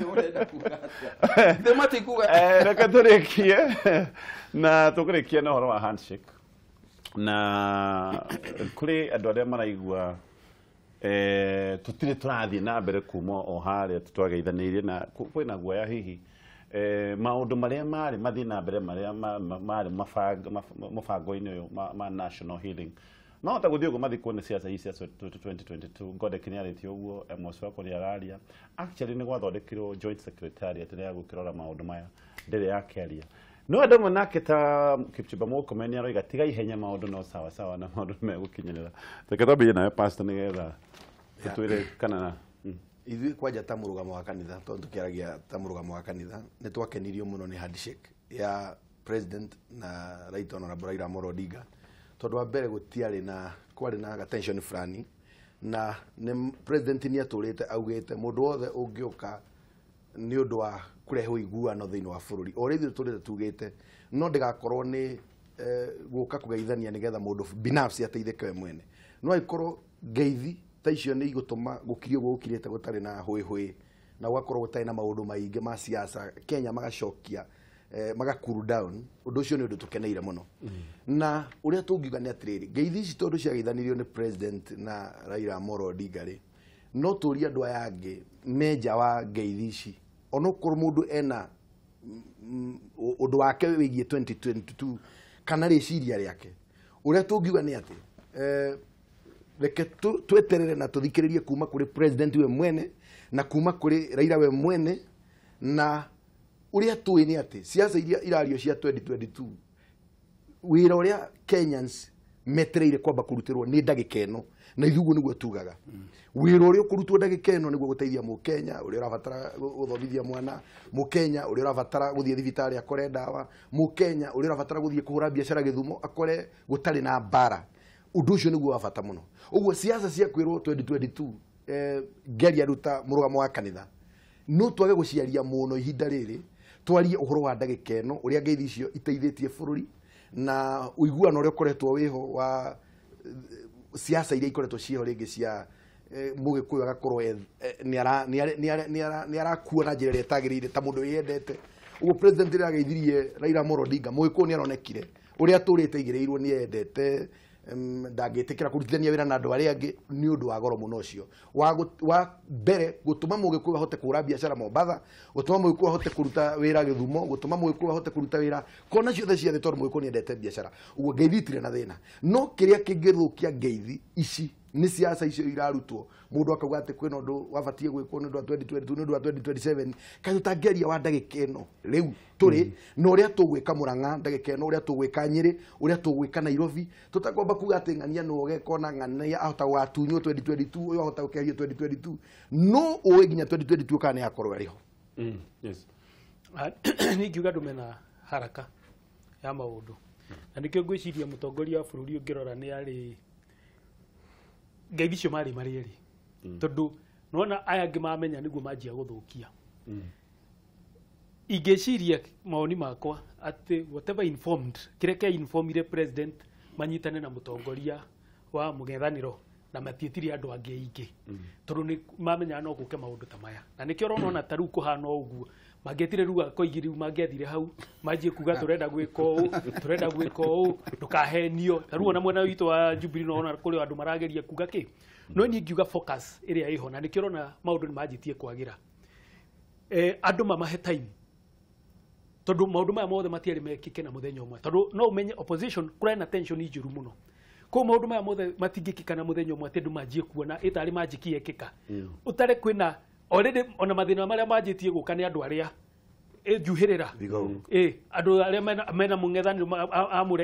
Ũrenda kuga atĩa? Ithe matikuga. Reke tũrĩkie na tũkũrĩkia na ũhoro wa handshake, na kũrĩ andũ arĩa maraigua tũtirĩ tũrathiĩ na mbere kuma o harĩa twageithanĩirie, na kwĩna guoya hihi maũndũ marĩa marĩ mathiĩ na mbere marĩa marĩ mũbango-inĩ ũyũ ma national healing mahota gũthiĩ ũguo mathikwo nĩ ciaca ici cia 2022. Godek nĩ arĩtie ũguo, Amos wakwa nĩ araria. Actually, nĩ gwathondekirwo joint secretariat ĩrĩa ya gũkĩrora maũndũ maya, ndĩrĩ yakĩaria. No andũ amwe nake ta Kipchumba Murkomen nĩ aroiga tiga ihenya, maũndũ no sawa sawa na maũndũ nĩ megũkinyĩrĩra. Reke twambĩrĩrie nawe, pastor, nĩgetha tũtwĩre kana. Ithuĩ kwanja ta mũrũgamo wa kanitha, tondũ tũkĩaragia ta mũrũgamo wa kanitha, nĩ twakenirio mũno nĩ handshake ya president na Right Honorable Raila Amolo Odinga, tondũ wa mbere gũtiarĩ na kwarĩ na tension fulani, na nĩ president nĩ atũrĩte augĩte mũndũ wothe ũngĩũka nĩ ũndũ wa kũrehe ũiguano thĩinĩ wa bũrũri, o ũrĩa ithuĩ tũrĩte tugĩte, no ndĩgakorwo nĩ gũka kũgeithania nĩgetha mũndũ binafsi ateithĩke we mwene. No angĩkorwo ngeithi ta icio nĩ igũtũma gũkirie ũguo gũkirĩte, gũtarĩ na hũĩ hũĩ na gũgakorwo gũtarĩ na maũndũ maingĩ ma siasa Kenya, magacokia maga cool down, ũndũ ũcio nĩ ũndũ tũkeneire mũno. Na ũrĩa tũngiuga nĩ atĩrĩrĩ, ngeithi ici tondũ ciageithanirio nĩ president na Raila Amolo Odinga rĩ, no tũrie andũ aya angĩ me nja wa ngeithi ici, onokorwo mũndũ ena ũndũ wake wĩgiĩ 2022 kana rĩciria rĩake, ũrĩa tũngiuga nĩ atĩ reke tweterere na tũthikĩrĩrie kuma kũrĩ president we mwene na kuma kũrĩ Raila we mwene. Na ũrĩa tũĩ nĩ atĩ siasa iria irario cia 2022, wĩra ũrĩa Kenyans metereire kwamba kũrutĩrwo nĩ ndagĩka ĩno, na ithuĩ ũguo nĩguo tugaga, wĩra ũrĩa ũkũrutwo ndagĩka ĩno nĩguo gũteithia Mũkenya ũrĩa ũrabatara gũthomithia mwana, Mũkenya ũrĩa ũrabatara gũthiĩ thibitarĩ akore ndawa, Mũkenya ũrĩa ũrabatara gũthiĩ kũhũra biacara Gĩthumo akore gũtarĩ na mbara. Ũndũ ũcio nĩguo wa bata mũno. Ũguo siasa cia kwĩrwo 2022, ngeria ruta mũrũgamo wa kanitha, no twage gũciaria mũno ihinda rĩrĩ, twarie ũhoro wa ndagĩka ĩno, ũrĩa ngeithi icio iteithĩtie bũrũri na ũiguano ũrĩa ũkoretwo wĩho wa siasa iria ikoretwo ciĩho rĩngĩ cia Mũgĩkũyũ agakorwo nĩ arakua na njĩra ĩrĩa ĩtagĩrĩire ta mũndũ wĩyendete. Ũguo president rĩrĩa ageithirie Raila Amolo Odinga, Mũgĩkũyũ nĩ aronekire ũrĩa atũrĩte igĩrĩirwo nĩ endete, ndangĩtĩkĩra kũrutithania wĩra na andũ arĩa angĩ. Nĩ ũndũ wa goro mũno ũcio wa mbere gũtũma Mũgĩkũyũ ahote kũhũra biacara Mombatha, gũtũma Mũgĩkũyũ ahote kũruta wĩra Gĩthumo, gũtũma Mũgĩkũyũ ahote kũruta wĩra kona ciothe cia thĩ, tondũ Mũgĩkũyũ nĩ endete biacara. Ũguo ngeithi itirĩ na thĩna, no kĩrĩa kĩngĩthũkia ngeithi ici nĩ siasa icio irarutwo, mũndũ akauga atĩ kwĩna ũndũ wabatiĩ gwĩkwo nĩ ũndũ wa 2022, nĩ ũndũ wa 2027. Kaĩ tũtangĩaria wa ndagĩka ĩno rĩu tũrĩ na ũrĩa tũgwĩka Mũrang'a ndagĩka ĩno, ũrĩa tũgwĩka Nyĩrĩ, ũrĩa tũgwĩka Nairobi, tũtakwamba kuga atĩ ng'ania nĩwe ũgeka, ona ng'ania ahota gũgatunywo 2022, ũyũ ahota gũkeherio 2022, no ũĩ nginya 2022 kana nĩ akorwo arĩ ho. Yes. Niĩ ingiuga andũ mena haraka ya maũndũ, na nĩkĩo ngwĩciria mũtongoria wa bũrũri ũngĩrora nĩ arĩ ngeithi icio marĩ marĩ erĩ, tondũ nona aya angĩ mamenya nĩguo manjia gũthũkia. Ingĩciria mawoni makwa atĩ whatever informed, kĩrĩa kĩa informire president manyitane na mũtongoria wa mũng'ethanĩro na matiĩtire andũ angĩ aingĩ, tondũ nĩ mamenyaga no gũke maũndũ ta maya, na nĩkĩo ũrona ta rĩu kũhana o ũguo mangĩetire rĩu akoigi, rĩu mangĩathire hau manjie kuga tũrenda gwĩka ũũ, tũrenda gwĩka ũũ, ndũkahenio. Ta rĩu ona mwena witũ wa Jubilee no ona kũrĩ andũ marageria kuga kĩ, no niĩ ngiuga focus ĩrĩa ĩho, na nĩkĩo ũrona maũndũ nĩ manjĩtie kwagĩra, andũ mamahe time, tondũ maũndũ maya mothe matiarĩ mekĩke na mũthenya ũmwe, tondũ no ũmenye opposition kũrĩ na tension njũru mũno. Koguo maũndũ maya mothe matingĩkĩka na mũthenya ũmwe atĩ andũ manjie kuona ĩtarĩ manjiki yekĩka ũtarĩ kwĩna already ona mathĩna marĩa manjĩtie gũka nĩ andũ arĩa njuhĩrĩra. Thigo. Andũ arĩa mena mũng'ethanĩro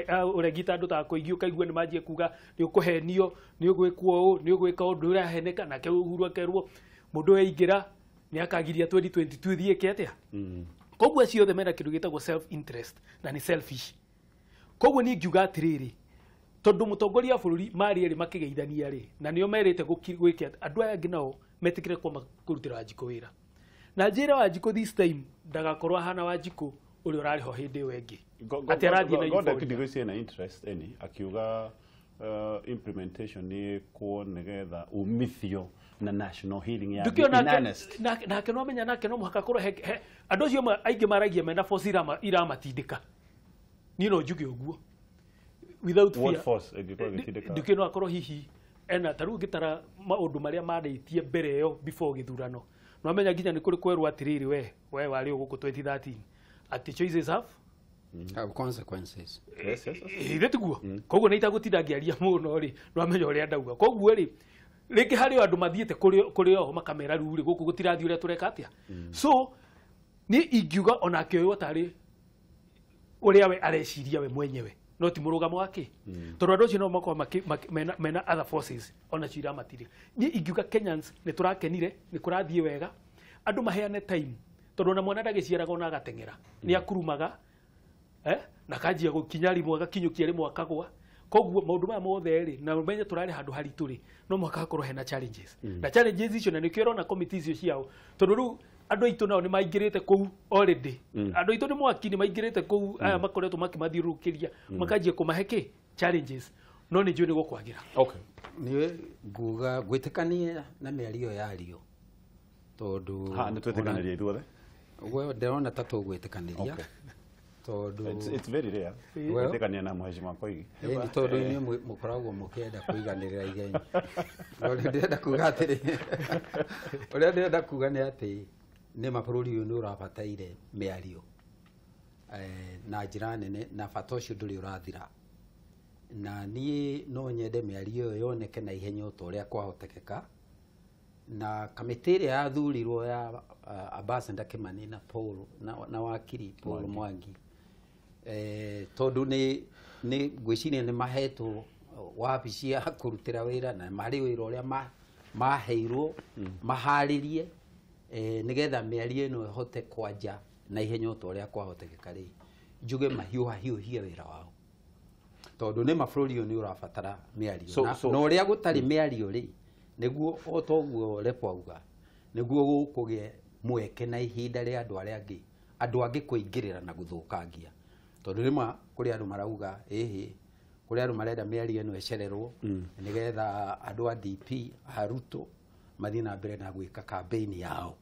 a ũregita, andũ ta Koigi, ũkaigua nĩ manjie kuga nĩ ũkũhenio, nĩ ũgwĩkwo ũũ, nĩ ũgwĩka ũndũ ũraheneka, nake Uhuru akerwo mũndũ ũyũ aingĩra nĩ akagiria 2022 thiĩke atĩa. Koguo acio othe mena kĩndũ gĩtagwo self interest na nĩ selfish. Koguo niĩ ngiuga atĩrĩrĩ, tondũ mũtongoria wa bũrũri marĩ erĩ makĩgeithania rĩ, na nĩo merĩte gwĩke atĩ andũ aya angĩ nao metĩkĩre kwamba kũrutĩra Wanjikũ wĩra, na njĩra Wanjikũ this time ndagakorwo ahana Wanjikũ ũrĩa ũrarĩ ho hĩndĩ ĩyo ĩngĩ atĩ arathiĩ na Godek euphoria. Ndigwĩciria na interest any akiuga implementation nĩ ĩkwo nĩgetha umithio na national healing ya Ndukio in nake earnest. Nake no menya nake no mũhaka korwo andũ acio aingĩ maragia mena force iramatindĩka. Niĩ no njuge ũguo without What fear. force ĩngĩkorwo ĩgĩtindĩka? Ndukio no akorwo hihi ena ta rĩu ngĩtara maũndũ marĩa marĩtie mbere ĩyo before gĩthurano, no amenya nginya nĩ kũrĩ kwerwo atĩrĩrĩ, we warĩ o gũkũ 2013 atĩ choices have Have consequences. Yes. Ithe tiguo. Koguo nĩ itagũtinda ngĩaria mũno rĩ, no amenya ũrĩa ndauga. Koguo rĩ, rĩngĩ harĩ o andũ mathiĩte kũrĩ o makamera rĩu rĩ, gũkũ gũtirathiĩ ũrĩa tũreka atĩa. So niĩ ingiuga onake ũyũ atarĩ ũrĩa we areciria we mwenyewe, no ti mũrũgamo wake, tondũ andũ acio no makorwo mena other forces onacio iramatirĩ. Niĩ ingiuga Kenyans nĩ tũrakenire, nĩ kũrathiĩ wega, andũ maheane time, tondũ ona mwana ndagĩciaraga ona agateng'era, nĩ akurumaga na kanjia gũkinya rĩmwe, agakinyũkia rĩmwe akagwa. Koguo maũndũ maya mothe rĩ, na ũmenye tũrarĩ handũ haritũ rĩ, no mũhaka hakorwo hena challenges, na challenges icio na nĩkĩo ũrona committee icio ciao, tondũ rĩu andũ aitũ nao nĩ maingĩrĩte kũu already. Andũ aitũ nĩ mwaki, nĩ maingĩrĩte kũu, aya makoretwo makĩmathiũrũrũkĩria, makanjia kũmahe kĩ challenges, no nĩ njũĩ nĩ gũkwagĩra. Okay. Nĩ nguga gwĩtĩkania na mĩario yario, tondũ Ha, nĩ twĩtĩkanĩria ithuothe. We ndĩrona ta tũgwĩtĩkanĩria. Okay. Tondũ It's very rare Well- gwĩtĩkania na mheshimiwa Koigi. Ĩni tondũ inyuĩ mũkoragwo mũkĩenda kũiganĩrĩra ihenya. No ũrĩa ndĩrenda kuga atĩrĩ, ũrĩa ndĩrenda kuga nĩ atĩ nĩma bũrũri ũyũ nĩ ũrabataire mĩario na njĩra nene, na bata ũcio ndũrĩ ũrathira. Na niĩ no nyende mĩario ĩyo yoneke na ihenya o ta ũrĩa kwahotekeka. Na kamĩtĩ ĩrĩa yathurirwo ya Ambassador Kimani na Paul na wakiri Paul Mwangi, tondũ nĩ ngwĩciria nĩ mahetwo wabici ya kũrutĩra wĩra, na marĩ wĩra ũrĩa maheirwo maharĩrie, nĩgetha mĩario ĩno ĩhote kwanja na ihenya o ta ũrĩa kwahotekeka rĩ, njuge mahiũhahiũhie wĩra wao, tondũ nĩ mabũrũri ũyũ nĩ ũrabatara mĩario. Na ũrĩa gũtarĩ mĩario rĩ, nĩguo o ta ũguo Lepo auga, nĩguo gũkũgĩa mweke na ihinda rĩa andũ arĩa angĩ, andũ angĩ kũingĩrĩra na gũthũkangia, tondũ rĩmwe kũrĩ andũ marauga ĩhĩ, kũrĩ andũ marenda mĩario ĩno ĩcererwo nĩgetha andũ a DP a Ruto mathiĩ na mbere na gwĩka campaign yao,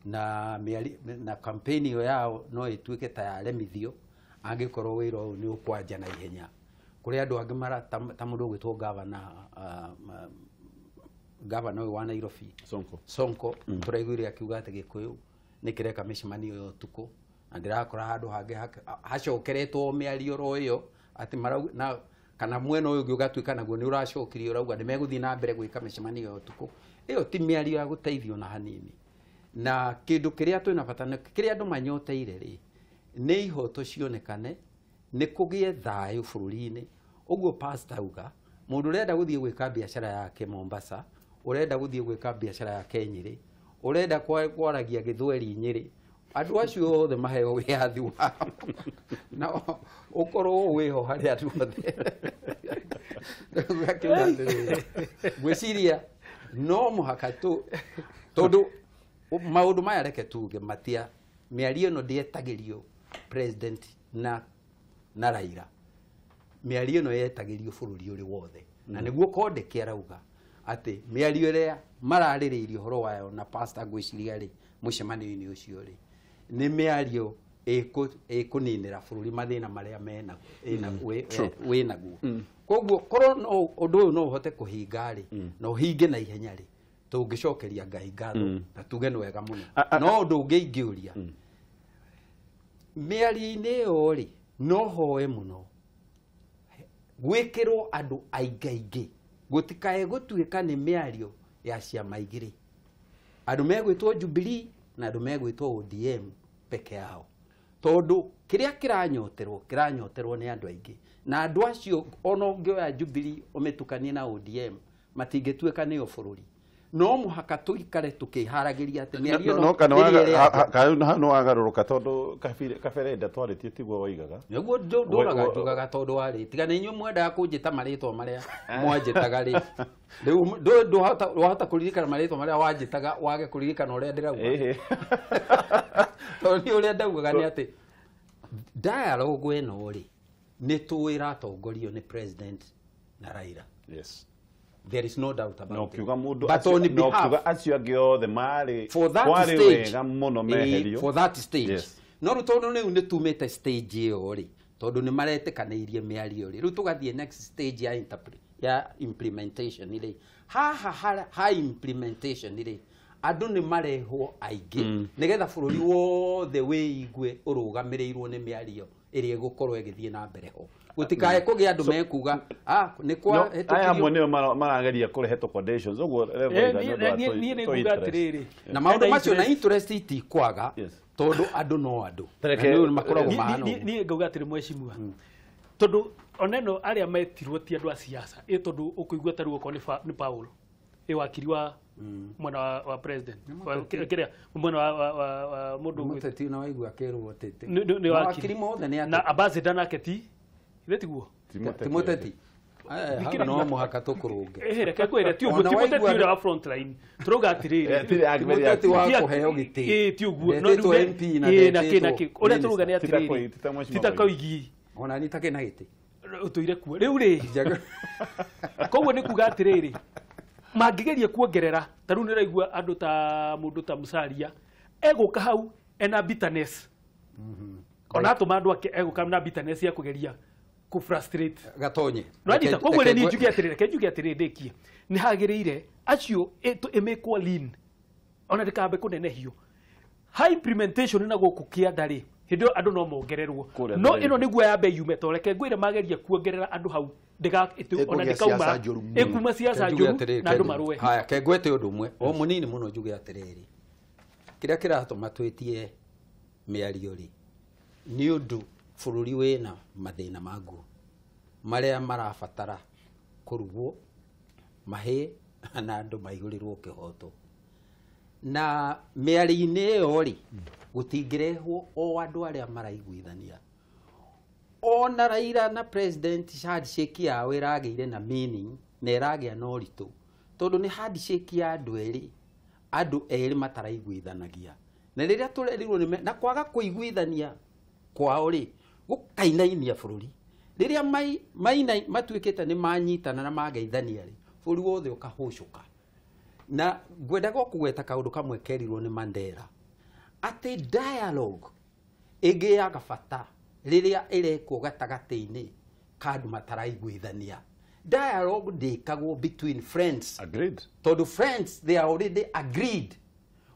na na campaign ĩyo yao no ĩtuĩke ta yaremithio angĩkorwo wĩra ũyũ nĩ ũkwanja na ihenya. Kũrĩ andũ angĩ mara ta mũndũ ũgwĩtwo gavana ũyũ wa Nairobi Sonko, Sonko, tũraiguire akiuga atĩ Gĩkũyũ nĩ kĩreka mĩcemanio ya ũtukũ, na ndĩrakora handũ hangĩ hacokeretwo mĩario ro ĩyo atĩ marauga na kana mwena ũyũ ũngĩ ũgatuĩka naguo nĩ ũracokirie, ũrauga nĩ megũthiĩ na mbere gwĩka mĩcemanio ya ũtukũ. Ĩyo ti mĩario ya gũteithio na hanini. Na kĩndũ kĩrĩa twĩna bata kĩrĩa andũ manyoteire rĩ, nĩ ihoto cionekane, nĩ kũgĩe thayũ bũrũri-inĩ. Ũguo pastor auga, mũndũ ũrenda gũthiĩ gwĩka biacara yake Mombasa, ũrenda gũthiĩ gwĩka biacara yake Nyĩrĩ, ũrenda kwaragia Gĩthweri Nyĩrĩ, andũ acio othe maheo wĩyathi wao na ũkorwo wĩho harĩ andũ othe. Ngwĩciria no mũhaka tondũ maũndũ maya reke tuge matia mĩario ĩno ndĩetagĩrio president na Raila, mĩario ĩno yetagĩrio bũrũri ũrĩ wothe. Na nĩguo Kondeke arauga atĩ mĩario ĩrĩa mararĩrĩirie ũhoro wayo na pastor ngwĩciria rĩ mũcemanio-inĩ ũcio rĩ, nĩ mĩario ĩkũninĩra bũrũri mathĩna marĩa wĩnaguo. Koguo korwo no ũndũ ũyũ no ũhote kũhinga rĩ, na ũhinge na ihenya rĩ, tũngĩcokeria Ngai ngatho na tuge nĩ wega mũno. No ũndũ ũngĩ ingĩũria, mĩario-inĩ ĩyo rĩ, no hoe mũno gwĩkĩrwo andũ aingaingĩ, gũtikae gũtuĩka nĩ mĩario ya ciama igĩrĩ, andũ megwĩtwo Jubilee na andũ megwĩtwo ODM peke yao, tondũ kĩrĩa kĩranyoterwo nĩ andũ aingĩ, na andũ acio ona ũngĩoya Jubilee ũmĩtukanie na ODM matingĩtuĩka nĩo bũrũri. No mũhaka tũikare tũkĩharagĩria atĩ mĩario no kana no wagarũrũka, tondũ kabere ndatwarĩtie tiguo woigaga. Nĩguo ndũraga njugaga tondũ warĩ tiga nĩ inyuĩ mwendaga kũnjĩta marĩtwa marĩa mwanjĩtaga rĩ, rĩu ndũhota kũririkana marĩtwa marĩa wanjĩtaga wage kũririkana ũrĩa ndĩrauga. Tondũ niĩ ũrĩa ndaugaga nĩ atĩ dialogue ĩno rĩ, nĩ tũĩ ĩratongorio nĩ president na Raila. Yes. There is no doubt about no it. Kiuga mundu but on no behalf kiuga acio angĩ othe marĩ for that kwarĩ stage wega mũno meherio for that stage. Yes. No rĩu tondũ rĩu nĩ tumĩte stage ĩyo rĩ, tondũ nĩ maretĩkanĩirie mĩario rĩ, rĩu tũgathiĩ next stage ya ya implementation rĩ. Haha ha implementation rĩ, andũ nĩ marehwo aingĩ nĩgetha bũrũri wothe wĩigue ũrũgamĩrĩirwo nĩ mĩario ĩrĩa ĩgũkorwo ĩgĩthiĩ na mbere ho. Gũtikae kũgĩa andũ mekuga nĩ kwa aya amwe nĩo marageria kũrehe conditions ũguo niĩ nĩ nguga atĩrĩrĩ na maũndũ macio na interest itikwaga tondũ andũ no andũ na makoragwo mahana. Niĩ ngauga atĩrĩ mheshimiwa, tondũ oneno arĩa metirwo ti andũ a siasa ĩ tondũ ũkũigua ta rĩu okorwo nĩ Paul ĩ wakiri wa mwena wa president kĩrĩa mwena wa mũndũ mũteti na waigua akĩrwo atĩ nĩ wakiri mothe nĩ na ambassador nake ti ithe tiguo ti mũteti no mũhaka tũkũrũnge. Reke ngwĩre ti ũguo, ti mũteti ũrĩa wa front line tũrauga atĩrĩrĩ ti mũteti wa kũheo gĩtĩ ti ũguo no rĩu MP na na kĩ ũrĩa tũrauga nĩ atĩrĩrĩ ti ta Koigi ona ni ta kĩna gĩtĩ ũtũire kuo rĩu rĩ. Koguo nĩ kuga atĩrĩrĩ mangĩgeria kuongerera ta rĩu nĩraigua andũ ta mũndũ ta Musalia egũka hau ena bitterness ona atũma andũ ake egũka na bitterness ya kũgeria ku frustrate gatonye no koguo rĩ niĩ njuge atĩrĩrĩ reke njuge atĩrĩrĩ ndĩkie nĩ hagĩrĩire acio ĩmĩkwo lean ona ndĩkambe kũnenehio high implementation na gũkũ kĩanda rĩ hĩndĩ ĩyo andũ no mongererwo no ĩno nĩguo yambe yume to reke ngwĩre mageria kuongerera andũ hau ona ndĩkauma ĩkuma siasa njũru na andũ marũe. Haya ke ngwete ũndũ ũmwe o mũnini mũno njuge atĩrĩrĩ kĩrĩa kĩratũma twĩtie mĩario rĩ nĩ ũndũ bũrũri wĩna mathĩna maguo marĩa marabatara kũrugwo mahĩe na andũ maihũrĩrwo kĩhoto na mĩario-inĩ ĩyo rĩ gũtingĩrehwo o andũ arĩa maraiguithania ona Raila na president handshake yao ĩragĩire na meaning na ĩragĩa na ũritũ tondũ nĩ handshake ya andũ erĩ mataraiguithanagia na rĩrĩa tũrerirwo nĩ na kwaga kũiguithania kwao rĩ gũkainainia bũrũri rĩrĩa matuĩkĩte nĩ manyitana na mageithania rĩ bũrũri wothe ũkahũcũka. Na ngwendaga kũgweta kaũndũ kamwe kerirwo nĩ Mandela atĩ dialogue ĩgĩaga bata rĩrĩa ĩrekwo gatagatĩ-inĩ ka andũ mataraiguithania. Dialogue ndĩkagwo between friends. Agreed. Tondũ friends they are already agreed.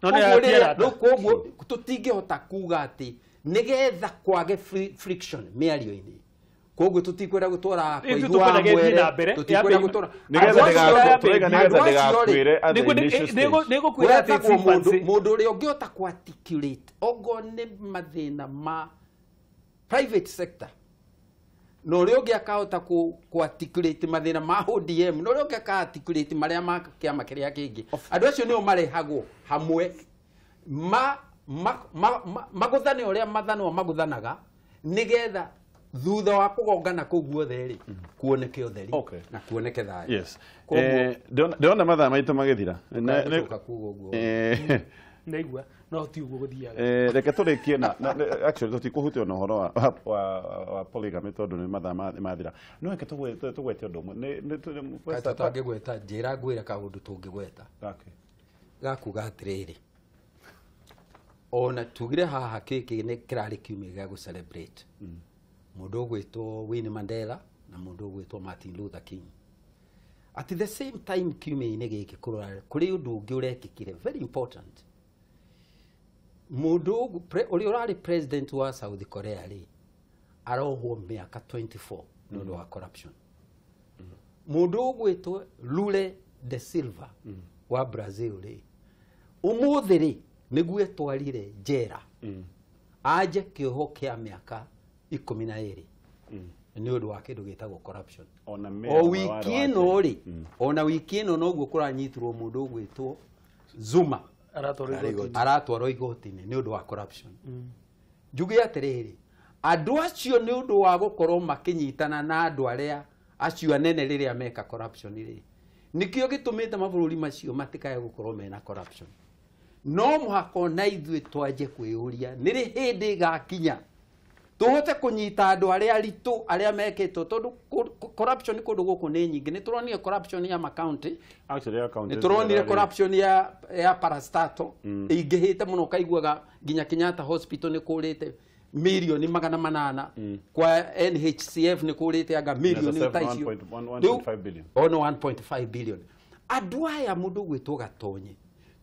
No nĩ koguo tũtingĩhota kuga atĩ nĩgetha kwage friction mĩario-inĩ koguo tũtikwenda gũtwara kũigua mwere tũtikwenda gũtwara nĩgetha ndĩgakwĩre nĩgũkwĩra atĩ mũndũ ũrĩa ũngĩhota kũ articulate okorwo nĩ mathĩna ma private sector na ũrĩa ũngĩ akahota kũ articulate mathĩna ma ODM na ũrĩa ũngĩ aka articulate marĩa ma kĩama kĩrĩa kĩngĩ andũ acio nĩo marehagwo hamwe magũthane ũrĩa mathanwa magũthanaga nĩgetha thutha wa kũgongana kũu guothe rĩ kuoneke ũtheri na kuoneke thayũ. Yes. Ndĩrona mathaa maitũ magĩthira naigua no ti ũguo gũthiaga. Reke tũrĩkie na actually tũtikũhutia na ũhoro wa polygamy tondũ nĩ mathaa mathira no reke tũgwete ũndũ ũmwe kaĩ tũtangĩgweta njĩra ngwĩre kaũndũ tũngĩgweta gakuga atĩrĩrĩ ona tugire haha gĩkĩ nĩ kĩrarĩ kiumia gĩa gũ celebrate mũndũ ũgwĩtwo Winnie Mandela na mũndũ ũgwĩtwo Martin Luther King. At the same time kiumia-inĩ gĩkĩ kũrĩ ũndũ ũngĩ ũrekĩkire very important. Mũndũ ũrĩa ũrarĩ president wa South Korea rĩ arohwo mĩaka 24 nĩ ũndũ wa corruption. Mũndũ ũgwĩtwo Lula da Silva wa Brazil rĩ ũmũthĩ rĩ nĩguo etwarire njera anje kĩoho kĩa mĩaka 12 nĩ ũndũ wa kĩndũ gĩtagwo corruption. O wiki ĩno rĩ ona wiki ĩno noguo kũranyitirwo mũndũ ũgwĩtwo Zuma aratwarwo igoti-inĩ nĩ ũndũ wa corruption. Njuge atĩrĩrĩ andũ acio nĩ ũndũ wa gũkorwo makĩnyitana na andũ arĩa acio anene rĩrĩa meka corruption rĩ nĩkĩo gĩtũmĩte mabũrũri macio matikae gũkorwo mena corruption. No mũhaka ona ithuĩ twanje kwĩyũria nĩ rĩ hĩndĩ ĩgakinya Tũhote kũnyita andũ arĩa aritũ arĩa mekĩtwo tondũ corruption kũndũ gũkũ nĩ nyingĩ. Nĩ tũronire corruption ya makaunti, nĩ tũronire corruption ya parastato ĩingĩhĩte mũno, ũkaiguaga nginya Kenyatta Hospital nĩ kũrĩte milioni 800, kwa NHCF nĩ kũrĩte anga milioni ta icio 1.5 billion. Ono 1.5 billion. Andũ aya mũndũ gwĩtwo Gatonye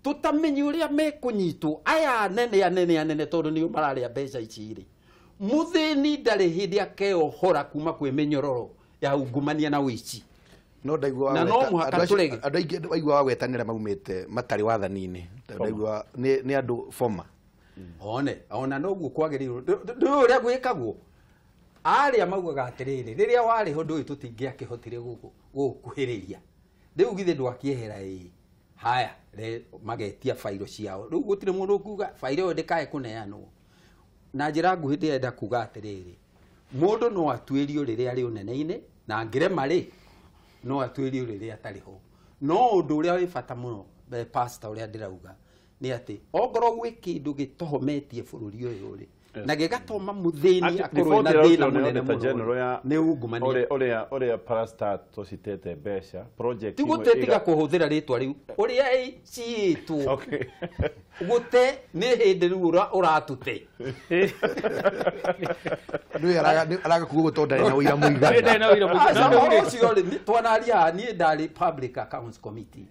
tũtamenye ũrĩa mekũnyitwo aya anene anene anene tondũ nĩo mararĩa mbeca ici rĩ. Mũthĩni ndarĩ hĩndĩ akeohora kuma kwĩ mĩnyororo ya ungumania na ũici. No ndaigua na no mũhaka tũrege. Andũ aingĩ waigua wa gwetanĩra maumĩte matarĩ wathani-inĩ. Ndaigua nĩ andũ former. One ona noguo kwagĩrĩirwo. Ndũĩ ũrĩa gwĩkagwo. Arĩa maugaga atĩrĩrĩ, rĩrĩa warĩ ho ndũĩ tũtingĩakĩhotire gũgũkuhĩrĩria. Rĩu githĩ ndwakĩehera ĩĩ. Haya, magetia fairo ciao. Rĩu gũtirĩ mũndũ ũkuga fairo ĩyo ndĩkae kũneanwo. Na njĩra nguhĩ ndĩrenda kuga atĩrĩrĩ, mũndũ no atuĩrio rĩrĩa arĩ ũnene-inĩ, na angĩrema rĩ, no atuĩrio rĩrĩa atarĩ ho. No ũndũ ũrĩa wĩ bata mũno, pastor, ũrĩa ndĩrauga nĩ atĩ ongorwo gwĩ kĩndũ gĩtohometie bũrũri ũyũ rĩ, na gĩgatũma mũthĩni akorwo na thĩna mũnene mũno nĩ ungumania. Ũrĩa parastato citete mbeca project ti gũtetiga kũhũthĩra rĩtwa rĩu ũrĩa ciĩtwo gũte nĩ hĩndĩ rĩu ũratũte. Nĩ araga kuga gũtonda na ũira mũigana. Ũhoro ũcio rĩ, twanaria niĩ ndarĩ Public Accounts Committee.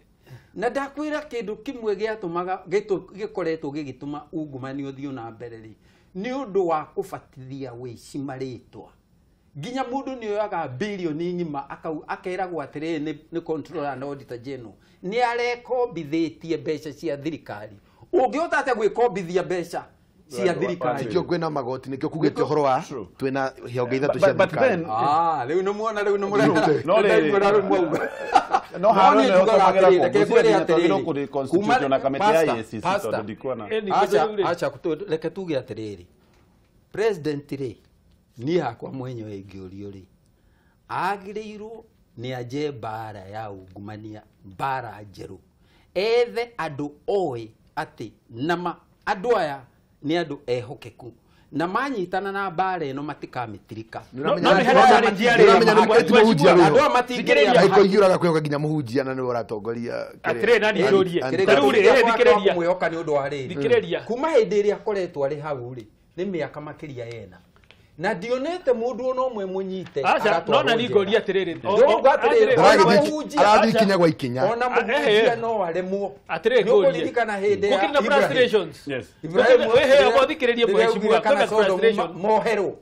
Na ndakwĩra kĩndũ kĩmwe gĩatũmaga gĩkoretwo gĩgĩtũma ungumania ũthiĩ na mbere rĩ, nĩ ũndũ wa kũbatithia wĩici marĩtwa. Nginya mũndũ nĩ oyaga bilioni ng'ima akeragwo atĩrĩrĩ nĩ controller and auditor general nĩ arekombithĩtie mbeca cia thirikari. Ũngĩhota atĩa gwĩkombithia mbeca cia thirikari? Nĩkĩo kwĩna magoti, nĩkĩo kugĩte ũhoro wa twĩna honge ithatũ cia thirikari. Rĩu nĩ muona, rĩu nĩ mũrera rĩu mwauga. No haro nĩ ũtũmagĩra kũrĩ constitution na kamĩtĩ ya EACC tondũ ndikuona. Acha, reke tuge atĩrĩrĩ, president rĩ, niĩ hakwa mwenyewe ingĩũrio rĩ, agĩrĩirwo nĩ anje mbara ya ungumania, mbara njerũ, ethe andũ oĩ atĩ nama andũ aya nĩ andũ ehokeku na manyitana na mbara ĩno matikamĩtirika. Andũ matingĩrĩa kũiyũraga kwĩhoka nginya mũhunjia na nĩwe ũratongoria. Atĩrĩ, nani njũrie. Rĩu rĩ, thikĩrĩria. Mwĩhoka nĩ ũndũ wa rĩrĩ. Thikĩrĩria. Kuma hĩndĩ ĩrĩa akoretwo arĩ hau rĩ, nĩ mĩaka makĩria ena. Na ndionete mũndũ ona ũmwe mũnyite. Aca, no na ningũria atĩrĩrĩ. Arathiĩ ikinya gwa ikinya. Ona mũhunjia no aremwo. Atĩrĩrĩ, ngũrie. Nĩũkũririkana hĩndĩ ya Gũkĩrĩ na frustrations. Ibrahim. Thikĩrĩria mheshimiwa, kwĩna frustration. Moherwo.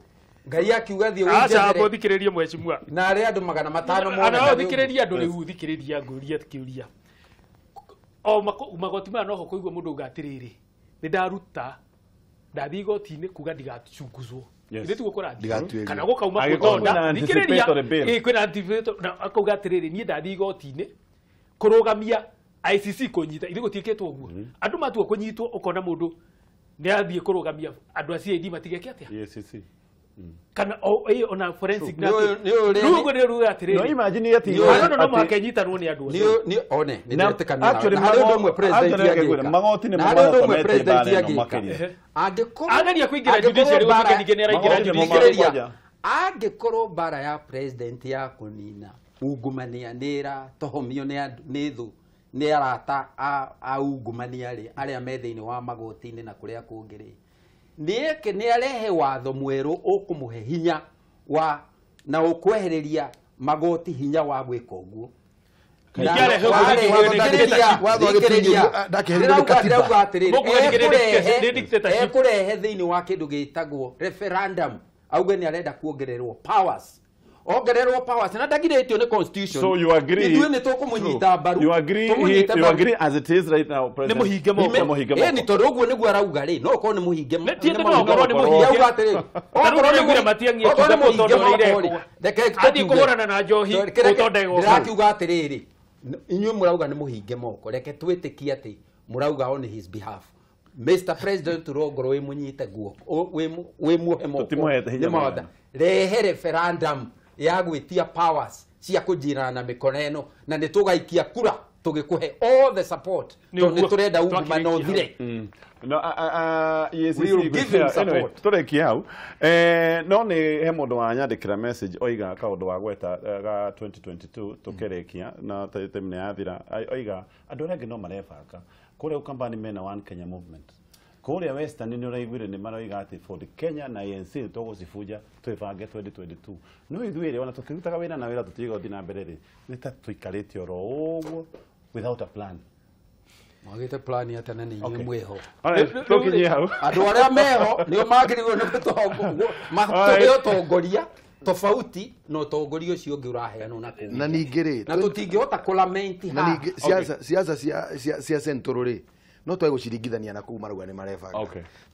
Ngai akiuga thiĩ ũnjethere. Aca, amba ũthikĩrĩrie mheshimiwa. Na arĩa andũ 500 mona. Ana ũthikĩrĩrie andũ rĩu, thikĩrĩria ngũrie kĩũria. O magoti maya noho kũigua mũndũ auga atĩrĩrĩ, nĩ ndaruta, ndathiĩ igoti-inĩ kuga ndigacunguzwo. Ithe tiguo kũrathiĩ. Kana gũkauma gũtonda. Thikĩrĩria, kwĩna anticipatory na akauga atĩrĩrĩ, niĩ ndathiĩ igoti-inĩ kũrũgamia ICC kũnyita. Ithe gũtiĩkĩtwo ũguo. Andũ matua kũnyitwo ũkona mũndũ nĩ athiĩ kũrũgamia andũ a CID matigeke atĩa? EACC. Kana ona forensic na rĩu ũguo nĩ ruga atĩrĩrĩ. No imagine atĩ andũ no mũhaka inyitanwo nĩ andũ acio. Nĩ one nĩ ndĩretĩkania nawe. Na harĩ ũndũ ũmwe president angĩka. Magoti nĩ Na harĩ ũndũ ũmwe president angĩka. Angĩkorwo ageria kũingĩra judiciary gũtuĩke ningĩ nĩ araingĩra judiciary. Angĩkorwo mbara ya president ya kũnina ungumania nĩ ĩratohomio nĩ thũ nĩ arata a ungumania rĩ, arĩa me thĩinĩ wa magoti-inĩ na kũrĩa kũngĩ rĩ, nĩeke nĩ arehe watho mwerũ ũkũmũhe hinya wa na ũkwehereria magoti hinya wa gwĩka ũguo. Ekũrehe thĩinĩ wa kĩndũ gĩtagwo referendum, auge nĩ arenda kuongererwo powers. Ongererwo powers na ndagirĩtio nĩ constitution. So you agree? Ithuĩ nĩ tũkũmũnyita mbaru. You agree? You agree as it is right now, President? Nĩ mũhinge moko. Nĩ mũhinge moko. Ĩni tondũ ũguo nĩguo arauga rĩ, no ũkorwo nĩ mũhinge moko. Ti atĩ no ũkorwo nĩ mũhinge. Auga atĩrĩ, okorwo nĩ mũhinge Matiang'i akiuga gũtonda ũrĩa reke athiĩ kũhũrana na njohi gũtonda ĩgoka. Ndĩrakiuga atĩrĩrĩ, inyuĩ mũrauga nĩ mũhinge moko, reke twĩtĩkie atĩ mũrauga on his behalf. Mr. President ũrongorwo wĩ mũnyite guoko, wĩ muohe moko. Tũtimũhete hinya mũiganu. Rehe referendum ya gwĩtia powers cia kũnjirana na mĩkono ĩno na nĩ tũgaikia kura Tũgĩkũhe all the support Nĩ tondũ nĩ ũguo. tũrenda ungumano Twakĩrĩkia ũthire. No, EACC We will give him anyway, support. tũrĩkie hau. No nĩ he mũndũ wanyandĩkĩra message oiga kaũndũ wa gweta ga 2022 tũkĩrĩkia na time nĩ yathira. Oiga andũ arĩa angĩ no marebanga kũrĩa Ukambani mena One Kenya Movement, kũrĩa Western nĩ ũraiguire nĩ maroiga atĩ Ford Kenya na ANC nĩ tũgũcibunja twĩbange 2022. No ithuĩ rĩ, ona tũkĩrutaga wĩra na wĩra tũtiga gũthiĩ na mbere rĩ, nĩ ta tũikarĩte oro ũguo without a plan. Mwagĩte plan atĩ na nĩ inyuĩ Okay. mwĩho. Alright, tũkinyie hau. Andũ arĩa meho nĩo magĩrĩirwo nĩ matũhe ũtongoria tofauti na ũtongoria ũcio ũngĩ ũraheanwo na kũu. Na ningĩ rĩ, Na tũtingĩhota kũlamenti na haha. ningĩ siasa cia Central rĩ, no twage gũciringithania na kũu marauga nĩ marebanga.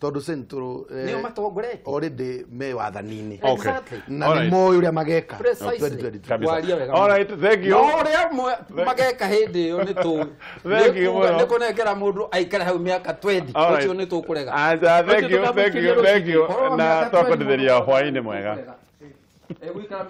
Tondũ Central Nĩo matongoretie. Already me wathani-inĩ. Exactly. Na nĩ Alright. moĩ ũrĩa mageka Precisely. 2022. Kabisa. Waria wega. All right, thank you. No ũrĩa mageka hĩndĩ ĩyo nĩ tũĩ. Thank you mũno. Nĩ kũnengera mũndũ aikare hau mĩaka 20. All right. Ũcio nĩ tũkũrega. Acha, thank you, thank you, thank you. Ũhoro wa Na mĩaka 20 twakwendithĩria hwaĩ-inĩ mwega. Egũikara.